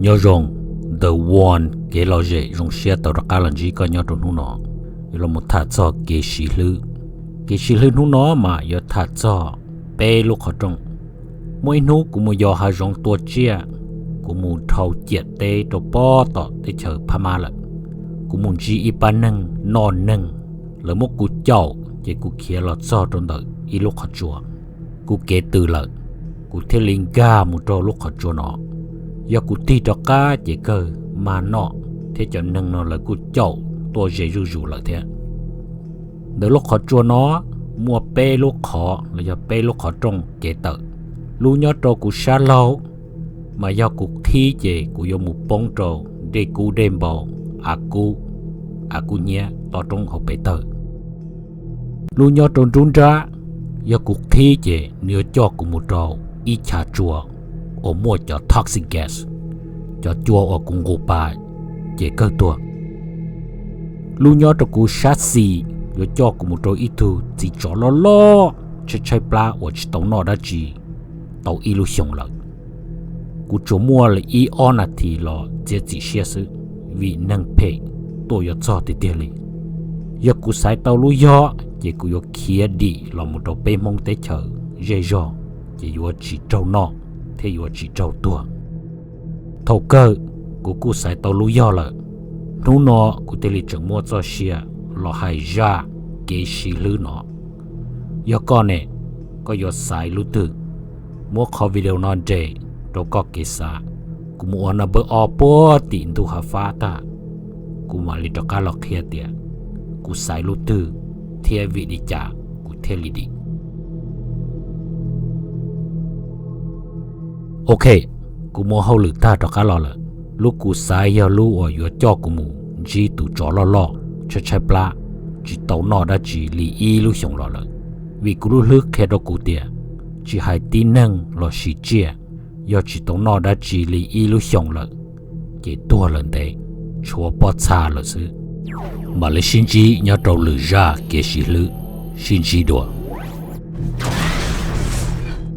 Nyob zoo, The One kev lom zem zoo siab tau rov qab los ntsib koj nyob rau hnub no. Yuav los tham txog kev siv hlwb. Kev siv hlwb hnub no mas yuav tham txog peb lub qhov rooj. Muaj ib hnub kuv mus yos hav zoov tua tsiaj, kuv mus dhau ciam teb rau pob tom teb chaws Phab Mab lawm. Kuv mus ntsib ib pab neeg noj neeg, lawv muab kuv caum ces kuv khiav los txog rau ntawm ib lub qhov tsua. Kuv kev tws lawm, kuv thiaj li nkag mus rau lub qhov tsua no. Yog kuv tig rov qab ces kawg mag noj, thiab cov neeg no lawv kuj caum tuaj ze zuj zus lawm thiab. Ntawm lub qhov tsua no muaj peb lub qhov los yog peb lub qhov rooj kev tawm. Lub nyob rau kuv sab laug mas yog kuv qhib ces kuv yuav mus poob rau dej kub dej npau, av kub, av kub hnyiab toj roob hauv pes tawg. Lub nyob rau nruab nrab, yog kuv qhib ces nws yuav coj kuv mus rau ib chav tsua uas muaj cov toxic gas, cov cua uas kuv nqus pas ces kawg tuag. Lub nyob rau kuv sab xis yuav coj kuv mus rau ib tug txiv tsov loj loj tshaib tshaib plab uas tsis tau noj dab tsi tau ib lub xyoos lawm. Kuv tsuas muaj li ib ob nas this los txiav txim siab xwb, vim neeg phem tuaj yuav txog tiag tiag li. Yog kuv xaiv tau lub yog ces kuv yuav khiav dim los mus rau peb Hmoob teb chaws zej zog, ces yuav tsis raug noj thiab yuav tsis raug tuag. Thaum kawg kuv kuj xaiv tau lub yog lawm. Hnub no kuv thiaj li tseem muaj txoj sia los hais zaj kev siv hlwb no. Yog koj ne, koj yuav xaiv lub twg? Muab qhov video no nres rau koj kev xav. Kuv mus ua no npawb ob puag tim ntu hav fab tag, kuv mam li rov qab los qhia tias kuv xaiv lub twg thiab vim li cas kuv thiaj li dim. Ok, kuv muaj hauj lwm tag rov qab los lawm. Lub kuv xaiv yog lub uas yuav coj kuv mus ntsib tus tsov loj loj tshaib tshaib plab tsis tau noj dab tsi li ib lub xyoos los lawm. Vim kuv lub hlwb qhia rau kuv tias tsis hais tib neeg los sis tsiaj, yog tsis tau noj dab tsi li ib lub xyoos lawm ces tuag lawm ntev, tshuav pob txha lawm xwb. Mam li sib ntsib nyob rau lwm zaj kev siv hlwb, sib ntsib dua.